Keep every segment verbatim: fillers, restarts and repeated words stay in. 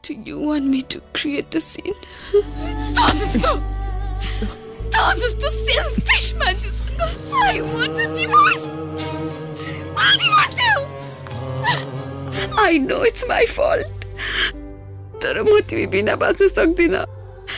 Do you want me to create the scene? Das ist doch, das ist doch selfish, Manchester. I want a divorce. I divorce you. I know it's my fault. Tara moti bina bas na sokdina.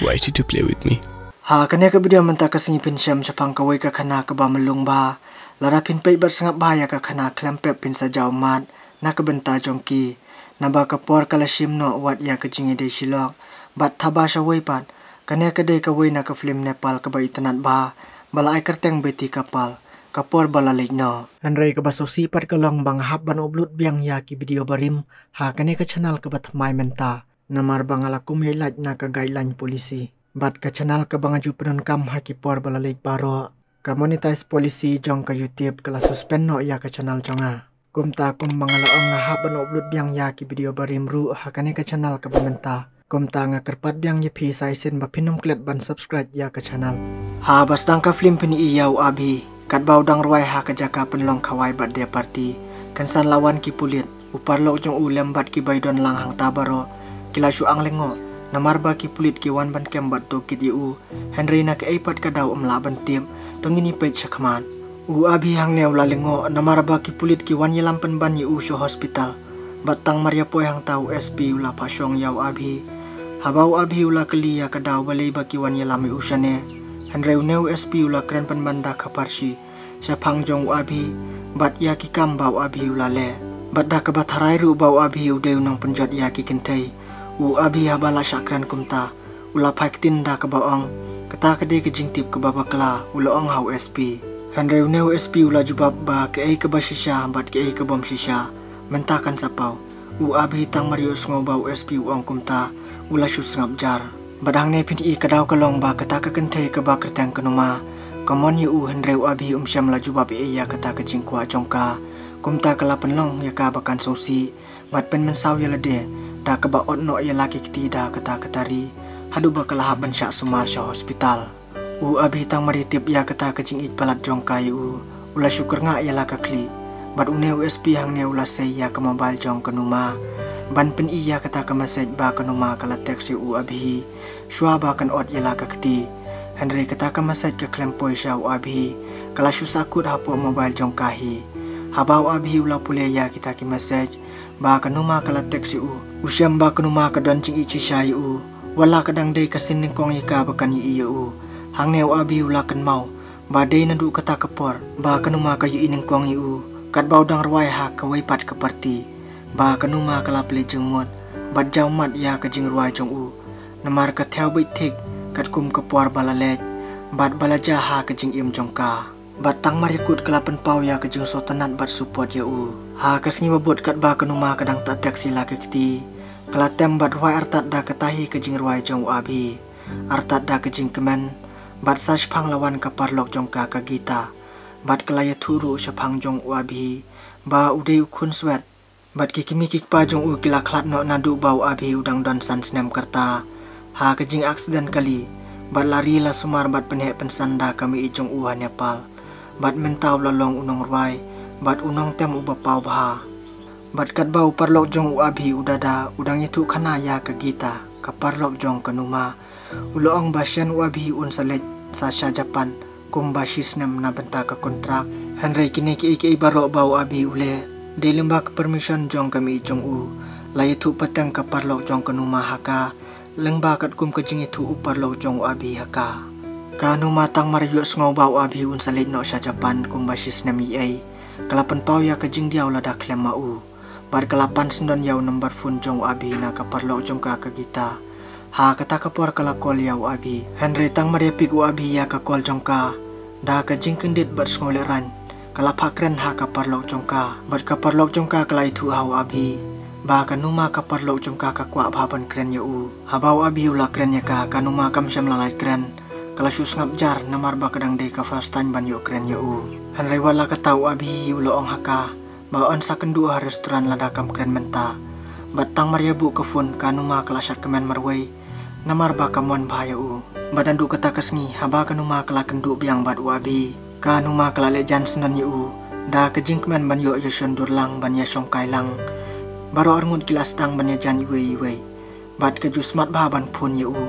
Why did you play with me? Ha kane ka video mynta ka sngi phin shem shaphang kawei ka khana kaba mlung bha. Lada phin peit bad sngap bha ïa ka khana khlem pep phin sa jaw mad na ka bynta jong ki. Naba ka por ka la shim noh wat ïa ka jingïadei shilok. Bad thaba shawei pat, kane ka dei kawei na ka film Nepal kaba itynnad bha, ba la ai kyrteng Beti Ka Pal, ka por ba la leit noh. Hynrei kaba sngewsih pat ka long ba nga hap ban upload biang ïa ki video barim ha kane ka channel kaba thymmai mynta. Namar ba nga la kum ïaid lait na ka guideline policy. Bad ka channel kaba nga ju pyndonkam ha ki por ba la leit baroh, ka monetize policy jong ka YouTube ka la suspend noh ïa ka channel jong nga. Kumta kumba nga la ong, nga hap ban upload biang ïa ki video barim ruh ha kane ka channel kaba mynta. Kumta nga kyrpad biang ïa phi sa shisien ba phin ym klet ban subscribe ïa ka channel. Haba sdang ka film phin i ïa u Abhi katba u dang rwai ha ka jaka pynlong khawai birthday party. Kynsan la wan ki pulit, u parlok jong u lem bad kiba ïadon lang hangta baroh ki la shu ang lyngngoh, namar ba ki pulit ki wan ban kem bad tohkit ïa u. Hynrei na kaei pat ka daw ym lah ban tip. To ngin ïa peit shakhmat. U Abhi hangne u la lyngngoh namar ba ki pulit ki wan ïalam pynban ïa u sha hospital. Bad tang mar ïa poi hangta u S P u la phah shong ïa u Abhi. Haba u Abhi u la kylli ïa ka daw balei ba ki wan ïalam ïa u shane, hynrei une u S P u la kren pynban da ka pharshi shaphang jong u Abhi bad ïa ki kam ba u Abhi u la leh. Bad da kaba tharai ruh ba u Abhi u dei u nongpynjot ïa ki kynthei, u Abhi haba la shah kren kumta, u la phai ktien da kaba ong, kata ka dei ka jingtip kaba bakla, u la ong ha u S P. Hynrei une u S P u la jubab ba kaei kaba shisha bad kaei ka bym shisha mynta kan sa paw. U Abhi tang mar ïohsngew ba u S P u ong kumta, u la shu sngap jar. Bad hangne phin i ka daw ka long ba kata ka kynthei kaba kyrteng ka Numa ka mon ïa u, hynrei u Abhi um shym la jubab ei ei ïa kata ka jingkwah jong ka. Kumta ka la pynlong ïa ka ba kan sngewsih bad pynmynsaw ïa lade da kaba ot noh ïa la ki kti da kata ka tari, haduh ba ka la hap ban shah sumar sha hospital. U Abhi tang mar ïa tip ïa kata ka jingïeit palat jong ka ïa u, u la shu kyrngah ïa la ka khlieh. Bad une u S P hangne u la sei ïa ka mobile jong ka Numa ban pyni ïa kata ka message ba ka Numa ka la text ïa u Abhi shuwa ba kan ot ïa la ka kti. Hynrei kata ka message ka khlem poi sha u Abhi, ka la shu sahkut hapoh mobile jong ka hi. Haba u Abhi u la pule ïa kita ki message ba ka Numa ka la text ïa u, u shem ba ka Numa ka don jingïeit shisha ïa u, wat la ka dang dei ka sien nyngkong ïa ka ba kan ïohi ïa u. Hangne u Abhi u la kynmaw ba dei naduh kata ka por ba ka Numa ka ïohi nyngkong ïa u katba u dang rwai ha kawei pat ka party, ba ka Numa ka la plie jingmut bad jaw mad ïa ka jingrwai jong u. Namar ka thew beit thik katkum ka por ba la leit bad ba la jia ha ka jingim jong ka. Bad tang mar ïa kut ka la pynpaw ïa ka jingsngewtynnat bad support ïa u. Ha ka sngi ba bud katba ka Numa ka dang ta text ïa la ka kti, ka la tem bad rwai artat da kata hi ka jingrwai jong u Abhi. Artat da ka jingkmen bad sa shaphang la wan ka paralok jong ka, ka Gita. Bad ka la ïathuh ruh shaphang jong u Abhi ba u dei u khun swet. Bad ki kmie ki kpa jong u ki la khlad noh naduh ba u Abhi u dang don san snem ka rta ha ka jingaccident kali, bad la ri la sumar bad pynheh pynsan da ka mei jong u ha Nepal. Bad mynta u la long u nongrwai bad u nongtem uba paw bha. Bad katba u paralok jong u Abhi, u dada, u dang ïathuh khana ïa ka Gita, ka paralok jong ka Numa, u la ong ba shen u Abhi un sa leit sa sha Japan kumba shi snem na bynta ka kontrak. Hynrei kine kiei kiei baroh ba u Abhi u leh dei lyngba ka permission jong ka mei jong u. La ïathuh pateng ka paralok jong ka Numa ha ka lyngba katkum ka jingïathuh u paralok jong u Abhi ha ka. Ka Numa tang mar ïohsngew ba u Abhi un sa leit noh sha Japan kumba shi snem eiei, ka la pynpaw ïa ka jingdiaw lada khlem ma u. Bad ka la pan syndon ïa u number phone jong u Abhi na ka paralok jong ka, ka Gita. Ha kata ka por ka la call ïa u Abhi. Hynrei tang mar ïa pick u Abhi ïa ka call jong ka, da ka jingkyndit bad sngewlehraiñ, ka la phah kren ha ka paralok jong ka. Bad ka paralok jong ka ka la ïathuh ha u Abhi ba ka Numa, ka paralok jong ka, ka kwah bha ban kren ïa u. Haba u Abhi u la kren ïa ka, ka Numa kam shym la lait kren. Ka la shu sngap jar namar ba ka dang dei ka first time ban ïoh kren ïa u. Hynrei wat la katta, u Abhi u la ong ha ka ba yn sa kynduh ha restaurant lada kam kren mynta. Bad tang mar ïa buh ka phone, ka Numa ka la shad kmen marwei namar ba ka mon bha ïa u. Bad naduh kata ka sngi, haba ka Numa ka la kynduh biang bad u Abhi, ka Numa ka la leh jan syndon ïa u da ka jingkmen ban ïoh ïashondur lang, ban ïashongkai lang. Baroh arngut ki la sdang ban ïajan iwei iwei. Bad ka ju smat bha ban phone ïa u,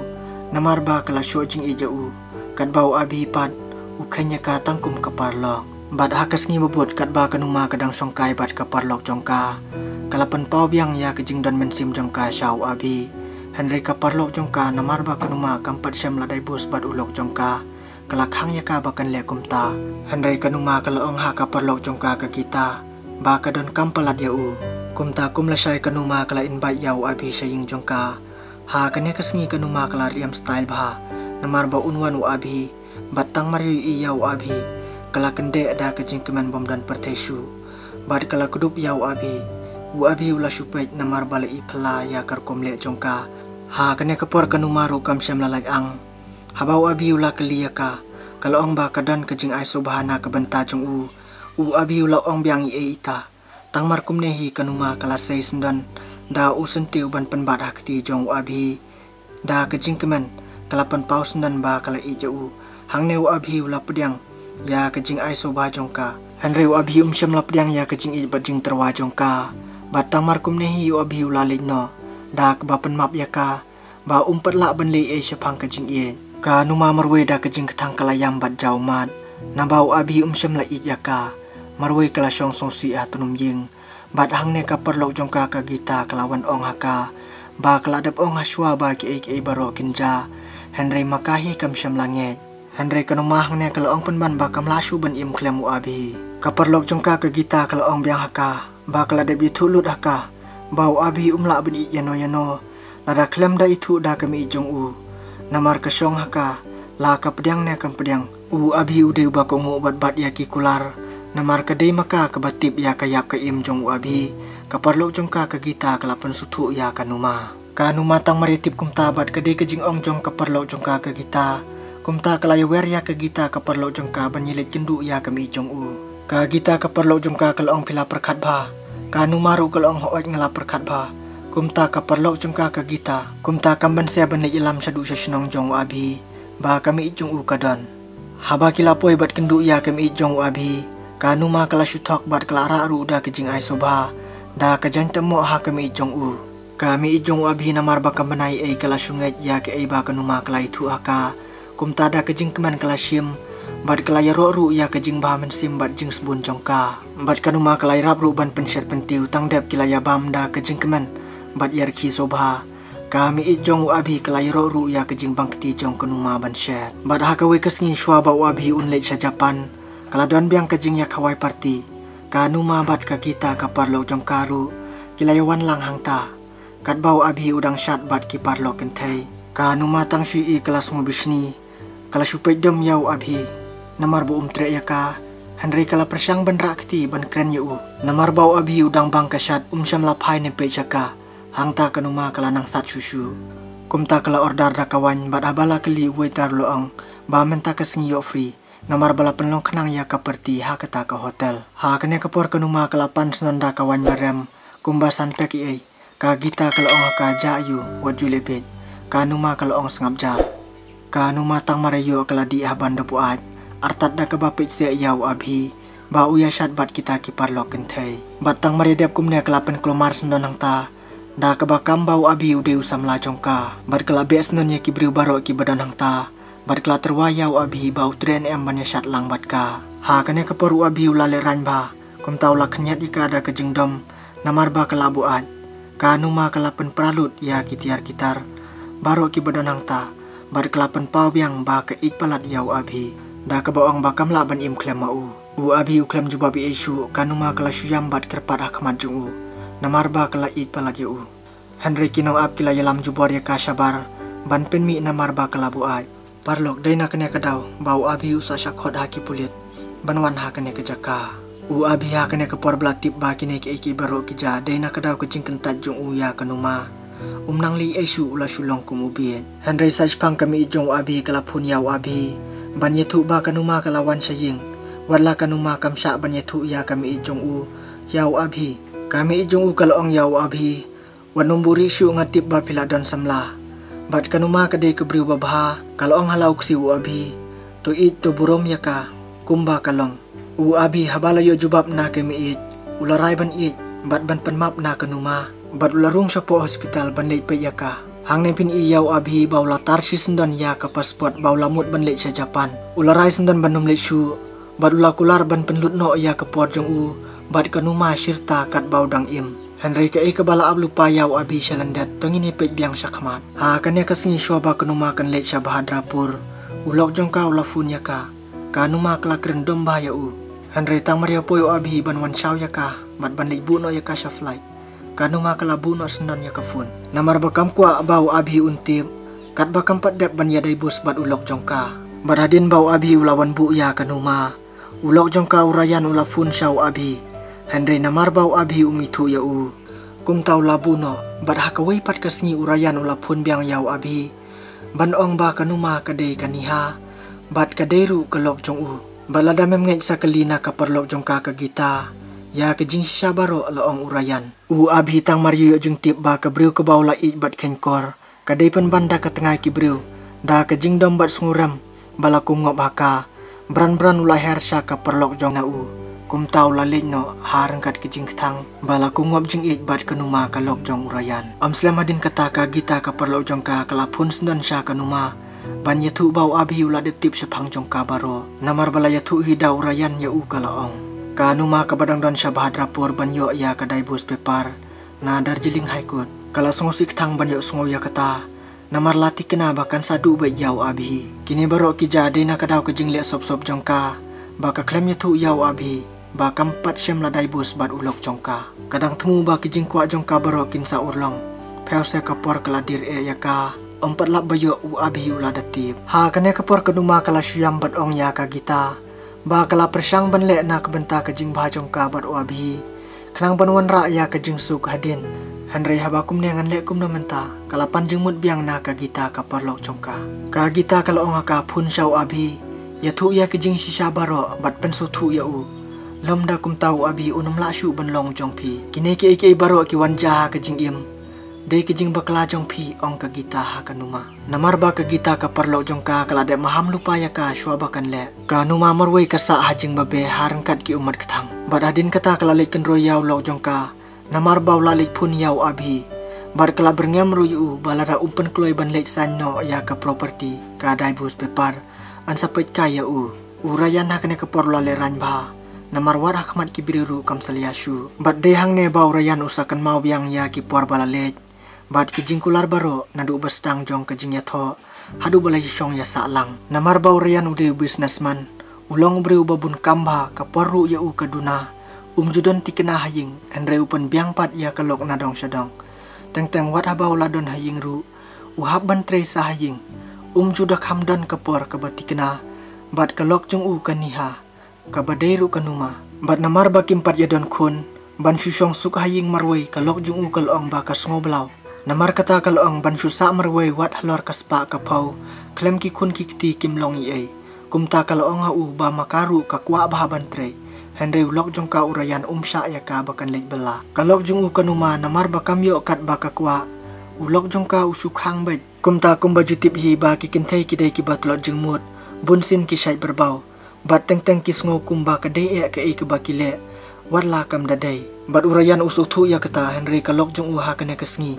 namar ba ka la shoh jingïeit ïa u. Katba u Abhi pat u kheiñ ïa ka tang kum ka parlok. Bad ha ka sngi ba bud katba ka Numa ka dang shongkai bad ka parlok jong ka, ka la pynpaw biang ïa ka jingdon mynsiem jong ka sha u Abhi. Hynrei ka parlok jong ka, namar ba ka Numa kam pat shem la divorce bad u lok jong ka, ka la khang ïa ka ba kan leh kumta. Hynrei ka Numa ka la ong ha ka parlok jong ka, ka Gita, ba ka donkam palat ïa u. Kumta kum lashai ka Numa ka la invite ïa u Abhi sha ïing jong ka. Ha kane ka sngi ka Numa ka la riam style bha, namar ba un wan u Abhi. Bad tang mar ïohi ïa u Abhi, ka la kyndeh da ka jingkmen bym don pyrthei shuh. Bad ka la kdup ïa u Abhi. U Abhi u la shu peit namar ba la i phylla ïa ka rukom leh jong ka. Ha kane ka por ka Numa ruh kam shem la lait ang. Haba u Abhi u la kylli ïa ka, ka la ong ba ka don ka jingai sngewbha na ka bynta jong u. U Abhi u la ong biang ïa i ta. Tang mar kumne hi ka Numa ka la sei syndon da u syntiew ban pynbat ha kti jong u Abhi. Da ka jingkmen, ka la pynpaw syndon ba ka la ïeit ïa u. Hangne u Abhi u la pdiang ïa ka jingai sngewbha jong ka. Hynrei u Abhi um shym la pdiang ïa ka jingïeit bad jingtyrwa jong ka. Bad tang mar kumne hi u Abhi u la leit noh da kaba pynmap ïa ka, ba um pat lah ban leh ei shaphang ka jingïeit. Ka Numa marwei da ka jingkthang ka la ïam bad jaw mad, naba u Abhi um shym la ïeit ïa ka. Marwei ka la shong sngewsih ha tnum ïing. Bad hangne ka parlok jong ka, ka Gita, ka la wan ong ha ka ba ka la dep ong ha shuwa ba kiei kiei baroh kin jia. Hynrei ma ka hi kam shem la ngeit. Hynrei ka Numa hangne ka la ong pynban ba kam lah shuh ban im khlem u Abhi. Ka parlok jong ka, ka Gita, ka la ong biang ha ka ba ka la dep ïathuh lut ha ka ba u Abhi um lah ban ïeit ïano ïano lada khlem da ithuh da ka mieit jong u. Namar ka shong ha ka, la ka pdiang ne kam pdiang, u Abhi u dei uba kohnguh bad bat ïa ki kular. Namar ka dei ma ka kaba tip ïa ka ïap ka im jong u Abhi. Ka parlok jong ka, ka Gita, ka la pynsngewthuh ïa ka Numa. Ka Numa tang mar ïa tip kumta bad ka dei ka jingong jong ka parlok jong ka, ka Gita. Kumta ka la ïawer ïa ka Gita, ka parlok jong ka, ban ïaleit kynduh ïa ka mieit jong u. Ka Gita, ka parlok jong ka, ka la ong, phi la pyrkhat bha? Ka Numa ruh ka la ong, hooid nga la pyrkhat bha. Kumta ka parlok jong ka, ka Gita, kumta kam banse ban leit ïalam shaduh sha shnong jong u Abhi ba ka mieit jong u ka don. Haba ki la poi bad kynduh ïa ka mieit jong u Abhi, ka Numa ka la shu thok bad ka la rah ruh da ka jingai sngewbha da ka jaiñ tymmoh ha ka mieit jong u. Ka mieit jong u Abhi namar ba kam bna ei ei ka la shu ngeit ïa kaei ba ka Numa ka la ïathuh ha ka. Kumta da ka jingkmen ka la shim bad ka la ïaroh ruh ïa ka jingbha mynsiem bad jingsbun jong ka. Bad ka Numa ka la ïarap ruh ban pynshet pyntiew, tang dep ki la ïabam da ka jingkmen bad ïarkhie sngewbha. Ka mieit jong u Abhi ka la ïaroh ruh ïa ka jingbangkti jong ka Numa ban shet. Bad ha kawei ka sngi shuwa ba u Abhi un leit sha Japan, ka la don biang ka jingïakhawai party. Ka Numa bad ka Gita, ka parlok jong ka ruh, ki la ïawan lang hangta. Katba u Abhi u dang shad bad ki parlok kynthei, ka Numa tang shu ïohi ka la sngewbishni. Ka la shu peit dom ïa u Abhi namar ba um treh ïa ka. Hynrei ka la pyrshang ban rah kti ban kren ïa u namar ba u Abhi u dang bang ka shad, um shym la phai ne peit sha ka. Hangta ka Numa ka la nang sat shuh shuh. Kumta ka la order da ka waiñ bad haba la kylli, u waiter u la ong ba mynta ka sngi ïoh free namar ba la pynlong khnang ïa ka party ha kata ka hotel. Ha kane ka por ka Numa ka la pan syndon da ka waiñ ba rem kumba san pek ei ei. Ka Gita ka la ong ha ka, jah ïa u, wat ju leh bieit. Ka Numa ka la ong, sngap jar. Ka Numa tang mar ïoh ka la dih ha ban da buaid, artat da kaba peit seh ïa u Abhi ba u ïashad bad kita ki parlok kynthei. Bad tang mar ïa dep kumne ka la pynkulmar syndon hangta da kaba kam ba u Abhi u dei u samla jong ka. Bad ka la beh syndon ïa ki briew baroh kiba don hangta. Bad ka la tyrwa ïa u Abhi ba u treh ne em ban ïashad lang bad ka. Ha kane ka por u Abhi u la lehraiñ bha. Kumta u la khynñiat ïa ka da ka jingdom namar ba ka la buaid. Ka Numa ka la pynpra lut ïa ki tiar ki tar baroh kiba don hangta. Bad ka la pynpaw biang ba ka ïeit palat ïa u Abhi da kaba ong ba kam lah ban im khlem ma u. U Abhi u khlem jubab ei ei shuh, ka Numa ka la shu ïam bad kyrpad ha khmat jong u namar ba ka la ïeit palat ïa u. Hynrei ki nongap ki la ïalam jubor ïa ka shabar ban pynmih namar ba ka la buaid. Parlok, dei na kane ka daw ba u Abhi u sa shah khot ha ki pulit ban wan ha kane ka jaka. U Abhi ha kane ka por ba la tip ba kine kiei kiei baroh ki jia, dei na ka daw ka jingkyntait jong u ïa ka Numa. Um nang leh ei ei shuh, u la shu long kum u bieit. Hynrei sa shiphang ka mieit jong u Abhi ka la phone ïa u Abhi ban ïathuh ba ka Numa ka la wan sha ïing. Wat la ka Numa kam shah ban ïathuh ïa ka mieit jong u ïa u Abhi. Ka mieit jong u ka la ong ïa u Abhi, wat nym buhrieh shuh, nga tip ba phi la don samla. Bad ka Numa ka dei ka briew babha, ka la ong ha la u ksiew u Abhi, to ïeit to burom ïa ka kumba ka long. U Abhi haba la ïoh jubab na ka mieit, u la rai ban ïeit bad ban pynmap na ka Numa. Bad u la rung shapoh hospital ban leit peit ïa ka. Hangne phin i ïa u Abhi ba u la tar shisyndon ïa ka passport ba u la mut ban leit sha Japan. U la rai syndon ban ym leit shuh bad u la kular ban pynlut noh ïa ka por jong u bad ka Numa shirta katba u dang im. Hynrei kaei kaba la ap lypa ïa u Abhi sha lyndet to ngin ïa peit biang shakhmat. Ha kane ka sngi shuwa ba ka Numa kan leit sha Bhadrapur, u lok jong ka u la phone ïa ka. Ka Numa ka la kren dom bha ïa u. Hynrei tang mar ïa poi u Abhi ban wan shaw ïa ka bad ban leit buh noh ïa ka sha flight, ka Numa ka la buh noh syndon ïa ka phone. Namar ba kam kwah ba u Abhi un tip katba kam pat dep ban ïa divorce bad u lok jong ka. Bad hadien ba u Abhi u la wan buh ïa ka Numa, u lok jong ka u Ryan u la phone sha u Abhi. Hynrei namar ba u Abhi um ithuh ïa u, kumta u la buh noh. Bad ha kawei pat ka sngi u Ryan u la phone biang ïa u Abhi ban ong ba ka Numa ka dei ka Niha bad ka dei ruh ka lok jong u. Bad lada mem ngeit sa kylli na ka paralok jong ka ka Gita ïa ka jingshisha baroh, la ong u Ryan. U Abhi tang mar ïoh jingtip ba ka briew kaba u la ïeit bad kheiñkor ka dei pynban da ka tngai ki briew, da ka jingdom bad sngewrem ba la kum ngop ha ka. Bran bran u la her sha ka paralok jong na u. Kumta u la leit noh ha ryngkat ka jingkthang ba la kum ngop jingïeit bad ka Numa ka lok jong u Ryan. Ym slem hadien kata ka Gita ka paralok jong ka ka la phone syndon sha ka Numa ban ïathuh ba u Abhi u la dep tip shaphang jong ka baroh. Namar ba la ïathuh hi da u Ryan ïa u, ka la ong. Ka Numa kaba dang don sha Bhadrapur ban ïoh ïa ka divorce paper na Darjeeling High Court ka la sngewsih kthang ban ïoh sngew ïa kata. Namar la thikna ba kan sa duh beit ïa u Abhi. Kine baroh ki jia dei na ka daw ka jingleh sop sop jong ka ba ka khlem ïathuh ïa u Abhi ba kam pat shem la divorce bad u lok jong ka. Ka dang thmu ba ki jingkwah jong ka baroh kin sa urlong. Phew se ka por ka la dier eh ïa ka, ym pat lap ba ïoh u Abhi u la da tip. Ha kane ka por ka Numa ka la shu ïam bad ong ïa ka Gita ba ka la pyrshang ban leh na ka bynta ka jingbha jong ka bad u Abhi, khnang ban wanrah ïa ka jingsuk hadien. Hynrei haba kumne ngan leh kumno mynta, ka la pan jingmut biang na ka Gita ka paralok jong ka. Ka Gita ka la ong ha ka, phone sha u Abhi, ïathuh ïa ka jingshisha baroh bad pynsngewthuh ïa u. Lymda kumta u Abhi un ym lah shuh ban long jong phi. Kine kiei kiei baroh ki wan jia ha ka jingim dei ka jingbakla jong phi, ong ka Gita ha ka Numa. Namar ba ka Gita ka paralok jong ka ka la dep maham lypa ïa ka shuwa ba kan leh, ka Numa marwei ka sah ha jingbabe ha ryngkat ki ummat kthang. Bad hadien kata ka la leit kynroi ïa u lok jong ka namar ba u la leit phone ïa u Abhi. Bad ka la byrngem ruh ïa u ba lada um pynkloi ban leit sign noh ïa ka property, ka divorce paper, yn sa peit kai ïa u. U Ryan ha kane ka por u la lehrain bha namar wat ha khmat ki briew ruh kam salia shuh. Bad dei hangne ba u Ryan u sa kynmaw biang ïa ki por ba la leit bad ki jingkular baroh, naduh ba sdang jong ka jingïathoh haduh ba la ïashong ïasah lang. Namar ba u Ryan u dei u businessman, u long u briew ba bun kam bha, ka por ruh ïa u ka duna. Um ju don thikna ha ïing, hynrei u pynbiang pat ïa ka lok na dong sha dong. Teng teng wat haba u la don ha ïing ruh, u hap ban trei sa ha ïing. Um ju da kham don ka por kaba thikna bad ka lok jong u ka Niha, kaba dei ruh ka Numa. Bad namar ba kim pat ïa don khun ban shu shong suk ha ïing marwei, ka lok jong u ka la ong ba ka sngew blau. Namar kata ka la ong ban shu sah marwei wat halor ka spah ka phew, khlem ki khun ki kti kim long ei ei. Kumta ka la ong ha u ba ma ka ruh ka kwah bha ban trei. Hynrei u lok jong ka u Ryan um shah ïa ka ba kan leit bylla. Ka lok jong u ka Numa namar ba kam ïoh katba ka kwah, u lok jong ka u shu khang beit. Kumta kumba ju tip hi ba ki kynthei ki dei kiba tlot jingmut, bunsien ki shait byrbaw. Bad teng teng ki sngew kumba ka dei eh kaei kaba ki leh, wat la kam da dei. Bad u Ryan u sngewthuh ïa kata, hynrei ka lok jong u ha kane ka sngi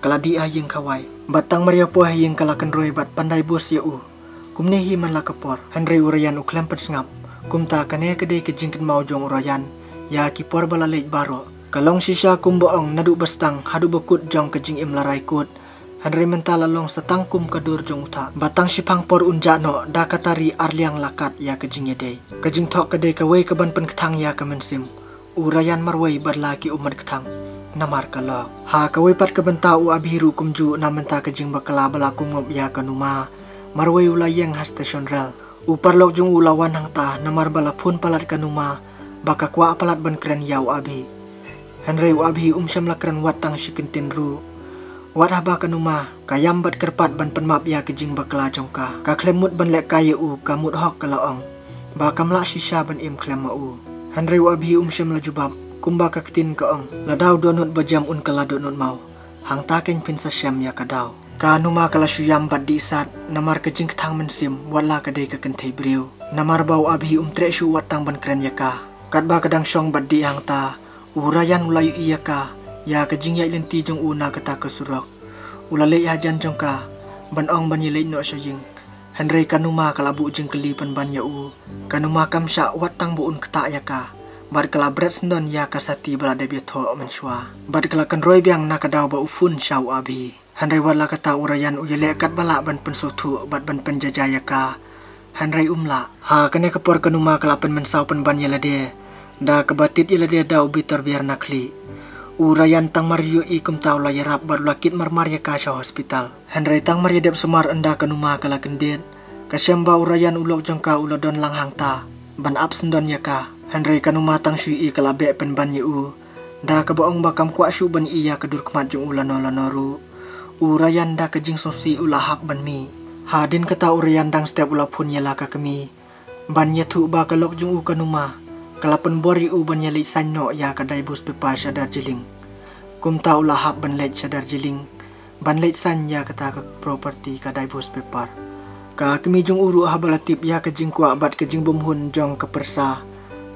ka la dih ha ïing khawai. Bad tang mar ïa poi ha ïing ka la kynroi bad pan divorce ïa u. Kumne hi man la ka por, hynrei u Ryan u khlem pynsngap. Kumta kane ka dei ka jingkynmaw jong u Ryan ïa ki por ba la leit baroh. Ka long shisha kumba ong, naduh ba sdang haduh ba kut jong ka jingim la rai kut. Hynrei mynta la long sa tang kum ka dur jong u thah. Ba tang shiphang por un jah noh, da ka tari arliang la kat ïa ka jingïadei. Ka jingthoh ka dei kawei kaban pynkthang ïa ka mynsiem u Ryan marwei bad la ki ummat kthang. Namar ka lok. Ha kawei pat ka bynta u Abhi ruh kumjuh, na mynta ka jingbakla ba la kum ngop ïa ka Numa, marwei u la ïeng ha station rel. U paralok jong u la wan hangta namar ba la phone palat ka Numa ba ka kwah palat ban kren ïa u Abhi. Hynrei u Abhi um shym la kren wat tang shi kyntien ruh. Wat haba ka Numa ka ïam bad kyrpad ban pynmap ïa ka jingbakla jong ka, ka khlem mut ban lehkai ïa u, ka mut hok, ka la ong ba kam lah shisha ban im khlem ma u. Hynrei u Abhi um shym la jubab, kumba ka ktien ka ong, lada u dohnud ba jem un kylla dohnud maw. Hangta keiñ phin sa shem ïa ka daw. Ka Numa ka la shu ïam bad dih sat namar ka jingkthang mynsiem, wat la ka dei ka kynthei briew. Namar ba u Abhi um treh shuh wat tang ban kren ïa ka. Katba ka dang shong bad dih hangta, u Ryan u la ïohi ïa ka, ïa ka jingïaid lynti jong u na kata ka surok. U la leit hajan jong ka ban ong ban ïaleit noh sha ïing. Hynrei ka Numa ka la buh jingkylli pynban ïa u. Ka Numa kam shah wat tang ba un ktah ïa ka bad ka la bret syndon ïa ka sati ba la dep ïathoh mynshuwa bad ka la kynroi biang na ka daw ba u phone sha u Abhi. Hynrei wat la katta u Rayan u ïaleh katba lah ban pynsngewthuh bad ban pynjaja ïa ka. Hynrei um lah. Ha kane ka por ka Numa ka la pynmynsaw pynban ïa lade da kaba tied ïa lade da u bitar biar na khlieh. U Rayan tang mar ïohi kumta u la ïarap bad u la kit marmar ïa ka sha hospital. Hynrei tang mar ïadep sumar ynda ka Numa ka la kyndit, ka shem ba u Rayan u lok jong ka u la don lang hangta ban ap syndon ïa ka. Hynrei ka Numa tang shu ïohi ka la beh pynban ïa u da kaba ong ba kam kwah shuh ban ïohi ïa ka dur khmat jong u lano lano ruh. U Rayan da ka jingsngewsih u la hap ban mih. Hadien kata u Rayan dang step u la phone ïa la ka kmie ban ïathuh ba ka lok jong u ka Numa ka la pynbor ïa u ban ïaleit sign noh ïa ka divorce paper sha Darjeeling. Kumta u la hap ban leit sha Darjeeling ban leit sign ïa kata ka property, ka divorce paper. Ka kmie jong u ruh haba la tip ïa ka jingkwah bad ka jingbymhun jong ka pyrsa,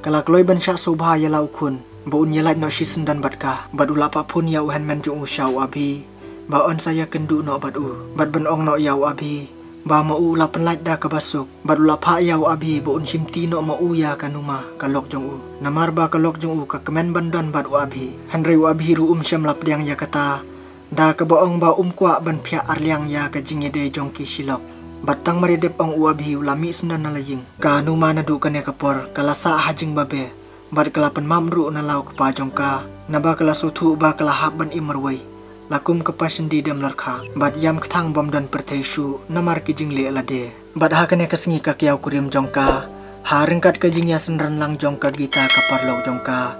ka la kloi ban shah sngewbha ïa la u khun ba un ïalait noh shisyndon bad ka bad u la phah phone ïa u hynmen jong u sha u Abhi ba un sa ïakynduh noh bad u bad ban ong noh ïa u Abhi ba ma u u la pynlait da kaba suk bad u la phah ïa u Abhi ba un shimti noh ma u ïa ka Numa ka lok jong u. Namar ba ka lok jong u ka kmen ban don bad u Abhi. Hynrei u Abhi ruh um shym la pdiang ïa kata da kaba ong ba um kwah ban phiah arliang ïa ka jingïadei jong ki shilok. Bad tang mar ïadep ong u Abhi u la mih syndon na la ïing. Ka Numa naduh kane ka por ka la sah ha jingbabe bad ka la pynmap ruh na la u kpa jong ka naba ka la sngewthuh ba ka la hap ban im marwei. La kum ka passenger dem lorkha bad ïam kthang bym don pyrthei shuh namar ki jingleh lade. Bad ha kane ka sngi ka kiaw kurim jong ka, ha ryngkat ka jingïasynran lang jong ka Gita ka paralok jong ka,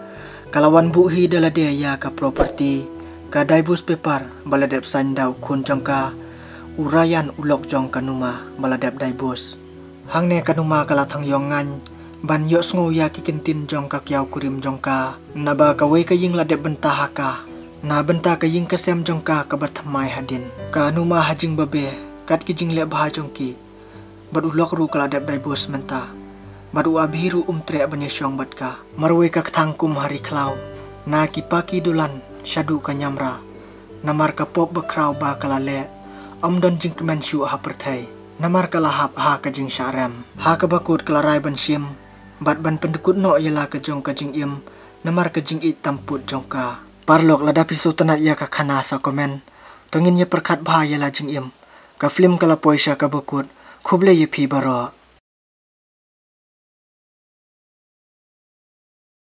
ka la wan buh hi da lade ïa ka property, ka divorce paper ba la dep sign da u khun jong ka, u Rayan u lok jong ka Numa ba la dep divorce. Hangne ka Numa ka la thang ïong ngaiñ ban ïohsngew ïa ki kyntien jong ka kiaw kurim jong ka naba kawei ka ïing la dep bynta ha ka na bynta ka ïing ka sem jong ka kaba thymmai hadien. Ka Numa ha jingbabe kat ki jingleh bha jong ki bad u lok ruh ka la dep divorce mynta bad u Abhi ruh um treh ban ïashong bad ka. Marwei ka kthang kum ha ri khlaw na ki paki dulan shaduh ka ñiamra. Namar ka pop bakhraw ba ka la leh, ym don jingkmen shuh ha pyrthei. Namar ka la hap ha ka jingshah rem. Ha kaba kut ka la rai ban shim bad ban pyndkut noh ïa la ka jong ka jingim namar ka jingïeit tam put jong ka. Paralok, lada phi sngewtynnat ïa ka khana sa comment. To ngin ïa pyrkhat bha ïa la jingim. Ka film ka la poi sha kaba kut. Khublei ïa phi baroh.